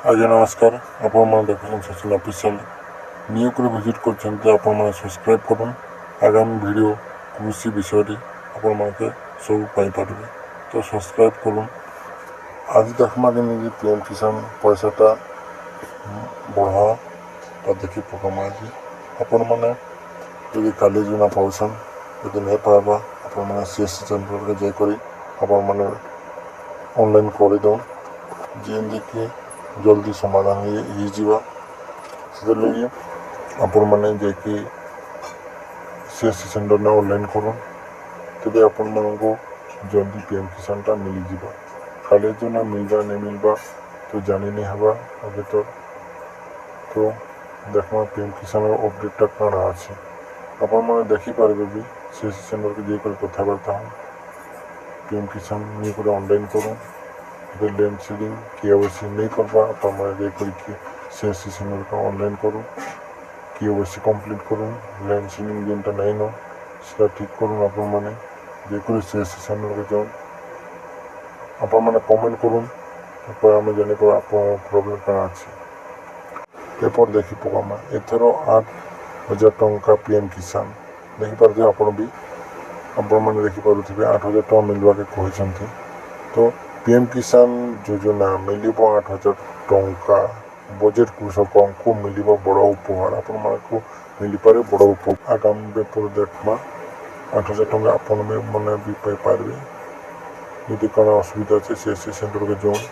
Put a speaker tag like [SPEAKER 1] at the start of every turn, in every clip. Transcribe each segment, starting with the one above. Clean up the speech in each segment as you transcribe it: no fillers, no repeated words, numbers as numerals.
[SPEAKER 1] ଆଜ୍ଞା ନମସ୍କାର। ଆପଣମାନେ ଦେଖୁଛନ୍ତି ସଚିନ ଅଫିସିଆଲ। ନ୍ୟୁ କରି ଭିଜିଟ୍ କରିଛନ୍ତି, ଆପଣମାନେ ସବସ୍କ୍ରାଇବ୍ କରୁନ୍। ଆଗାମୀ ଭିଡ଼ିଓ କୃଷି ବିଷୟରେ ଆପଣମାନେ ସବୁ ପାଇପାରିବେ, ତ ସବସ୍କ୍ରାଇବ୍ କରୁନ୍। ଆଜି ଦେଖମା କେମିତି ପିଏମ୍ କିଷାନ ପଇସାଟା ବଢ଼ାଟା ଦେଖି ପକାମା ଆଜି। ଆପଣମାନେ ଯଦି କାଲି ଯୋଜନା ପାଉଛନ୍, ଯଦି ନାଇଁ ପାଇବା, ଆପଣମାନେ ସିଏସ୍ସି ସେଣ୍ଟର୍କେ ଯାଇକରି ଆପଣମାନେ ଅନଲାଇନ୍ କରିଦଉନ୍, ଯେମିତିକି ଜଲ୍ଦି ସମାଧାନ ହେଇଯିବା। ସେଥିର୍ଲାଗି ଆପଣମାନେ ଯାଇକି ସିଏସ୍ସି ସେଣ୍ଟର୍ନେ ଅନଲାଇନ୍ କରୁନ୍, ତେବେ ଆପଣମାନଙ୍କୁ ଜଲ୍ଦି ପିଏମ୍ କିଷାନଟା ମିଳିଯିବା। କାଲି ଯୋଜନା ମିଲବା ନାଇଁ ମିଲବା ତ ଜାଣି ନାଇଁ ହେବା ଏବେ ତ। ତ ଦେଖମା ପିଏମ୍ କିଷାନର ଅପଡେଟଟା କାଣା ଅଛି। ଆପଣମାନେ ଦେଖିପାରିବେ ବି, ସିଏସ୍ସି ସେଣ୍ଟର୍କେ ଯାଇକରି କଥାବାର୍ତ୍ତା ହଉନ୍। ପିଏମ୍ କିଷାନ ନେଇକରି ଅନଲାଇନ୍ କରୁନ୍। ଏବେ ଲ୍ୟାଣ୍ଡ ସିଡ଼ିଂ କେୱାଇସି ନେଇ କରବା, ଆପଣମାନେ ଯାଇକରି ସିଏସ୍ସି ସେଣ୍ଟର୍କେ ଅନଲାଇନ୍ କରୁନ୍, କେୱାଇସି କମ୍ପ୍ଲିଟ୍ କରୁନ୍। ଲ୍ୟାଣ୍ଡ ସିଡ଼ିଂ ଯେନ୍ଟା ନାଇଁନ, ସେଟା ଠିକ୍ କରୁନ୍। ଆପଣମାନେ ଯାଇକରି ସିଏସ୍ସି ସେଣ୍ଟର୍କେ ଯାଉନ୍। ଆପଣମାନେ କମେଣ୍ଟ କରୁନ୍, ତାପରେ ଆମେ ଜାଣିପାରିବା ଆପଣଙ୍କ ପ୍ରୋବ୍ଲେମ୍ କାଣା ଅଛି। ପେପର ଦେଖି ପକାମା। ଏଥର 8,000 ଟଙ୍କା ପିଏମ୍ କିଷାନ। ଦେଖିପାରୁଥିବେ ଆପଣ ବି, ଆପଣମାନେ ଦେଖିପାରୁଥିବେ, 8,000 ଟଙ୍କା ମିଳିବାକେ କହିଛନ୍ତି। ତ ପିଏମ୍ କିଷାନ ଯୋଜନା ମିଳିବ 8,000 ଟଙ୍କା। ବଜେଟ୍ କୃଷକଙ୍କୁ ମିଳିବ ବଡ଼ ଉପହାର। ଆପଣମାନଙ୍କୁ ମିଳିପାରେ ବଡ଼ ଉପହାର। ଆଗାମୀ ପେପର ଦେଖମା। 8,000 ଟଙ୍କା ଆପଣ ବି ମାନେ ବି ପାଇପାରିବେ। ଯଦି କ'ଣ ଅସୁବିଧା ଅଛି, ସିଏସ୍ସି ସେଣ୍ଟରକେ ଯାଉନ୍।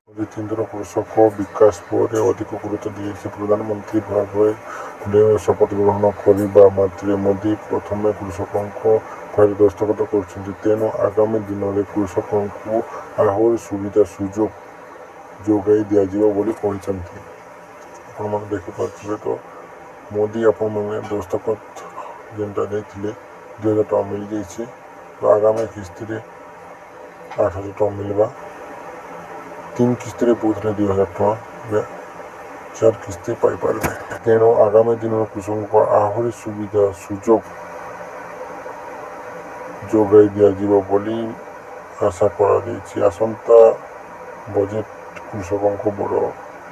[SPEAKER 1] ମୋଦି ତିନିଥର କୃଷକ ବିକାଶ ଉପରେ ଅଧିକ ଗୁରୁତ୍ୱ ଦିଆଯାଇଛି। ପ୍ରଧାନମନ୍ତ୍ରୀ ଭାବେ ଶପଥ ଗ୍ରହଣ କରିବା ମାତ୍ରେ ମୋଦି ପ୍ରଥମେ କୃଷକଙ୍କ ଫାଇଲ ଦସ୍ତଖତ କରୁଛନ୍ତି। ତେଣୁ ଆଗାମୀ ଦିନରେ କୃଷକଙ୍କୁ ଆହୁରି ସୁବିଧା ସୁଯୋଗ ଯୋଗାଇ ଦିଆଯିବ ବୋଲି କହିଛନ୍ତି। ଆପଣମାନେ ଦେଖିପାରୁଥିବେ। ତ ମୋଦି ଆପଣମାନେ ଦସ୍ତଖତ ଯେନ୍ଟା ଦେଇଥିଲେ, 2,000 ଟଙ୍କା ମିଳିଯାଇଛି। ତ ଆଗାମୀ କିସ୍ତିରେ 8,000 ଟଙ୍କା ମିଳିବା। ତିନି କିସ୍ତିରେ ପାଉଥିଲେ 2,000 ଟଙ୍କା, ଏବେ ଚାରି କିସ୍ତି ପାଇପାରିବେ। ତେଣୁ ଆଗାମୀ ଦିନରେ କୃଷକଙ୍କୁ ଆହୁରି ସୁବିଧା ସୁଯୋଗ ଯୋଗାଇ ଦିଆଯିବ ବୋଲି ଆଶା କରାଯାଇଛି। ଆସନ୍ତା ବଜେଟ୍ କୃଷକଙ୍କୁ ବଡ଼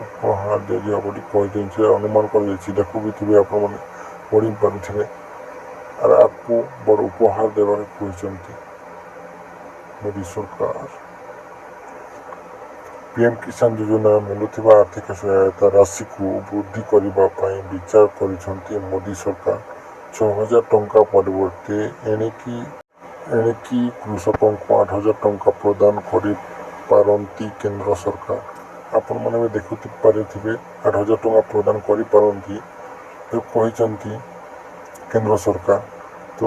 [SPEAKER 1] ଉପହାର ଦିଆଯିବ ବୋଲି କହିଦେଇଛି, ଅନୁମାନ କରାଯାଇଛି। ଦେଖୁ ବି ଥିବେ ଆପଣମାନେ, ପଢ଼ି ପାରୁଥିବେ। ଆର୍ ଆଗକୁ ବଡ଼ ଉପହାର ଦେବାକୁ କହିଛନ୍ତି ମୋଦି ସରକାର। ପିଏମ୍ କିଷାନ ଯୋଜନା ମିଳୁଥିବା ଆର୍ଥିକ ସହାୟତା ରାଶିକୁ ବୃଦ୍ଧି କରିବା ପାଇଁ ବିଚାର କରିଛନ୍ତି ମୋଦି ସରକାର। 6,000 ଟଙ୍କା ପରିବର୍ତ୍ତେ ଏଣିକି ଏଣିକି କୃଷକଙ୍କୁ 8,000 ଟଙ୍କା ପ୍ରଦାନ କରିପାରନ୍ତି କେନ୍ଦ୍ର ସରକାର। ଆପଣମାନେ ବି ଦେଖୁ ପାରୁଥିବେ, 8,000 ଟଙ୍କା ପ୍ରଦାନ କରିପାରନ୍ତି ତ କହିଛନ୍ତି କେନ୍ଦ୍ର ସରକାର। ତ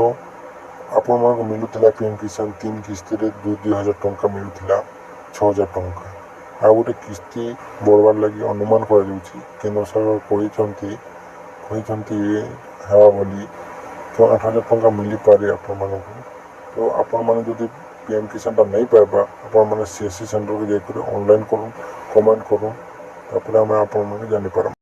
[SPEAKER 1] ଆପଣମାନଙ୍କୁ ମିଳୁଥିଲା ପିଏମ୍ କିଷାନ ତିନି କିସ୍ତିରେ ଦୁଇ ଦୁଇ ହଜାର ଟଙ୍କା ମିଳୁଥିଲା, 6,000 ଟଙ୍କା। ଆଉ ଗୋଟେ କିସ୍ତି ବଢ଼ବାର୍ ଲାଗି ଅନୁମାନ କରାଯାଉଛି। କେନ୍ଦ୍ର ସରକାର କହିଛନ୍ତି କହିଛନ୍ତି ହେବା ବୋଲି। ତ 8,000 ଟଙ୍କା ମିଳିପାରେ ଆପଣମାନଙ୍କୁ। ତ ଆପଣମାନେ ଯଦି ପିଏମ୍ କିଷାନଟା ନେଇ ପାଇବା, ଆପଣମାନେ ସିଏସ୍ସି ସେଣ୍ଟରକୁ ଯାଇକରି ଅନଲାଇନ୍ କରୁନ୍, କମେଣ୍ଟ କରୁନ୍, ତାପରେ ଆମେ ଆପଣମାନେ ଜାଣିପାରମା।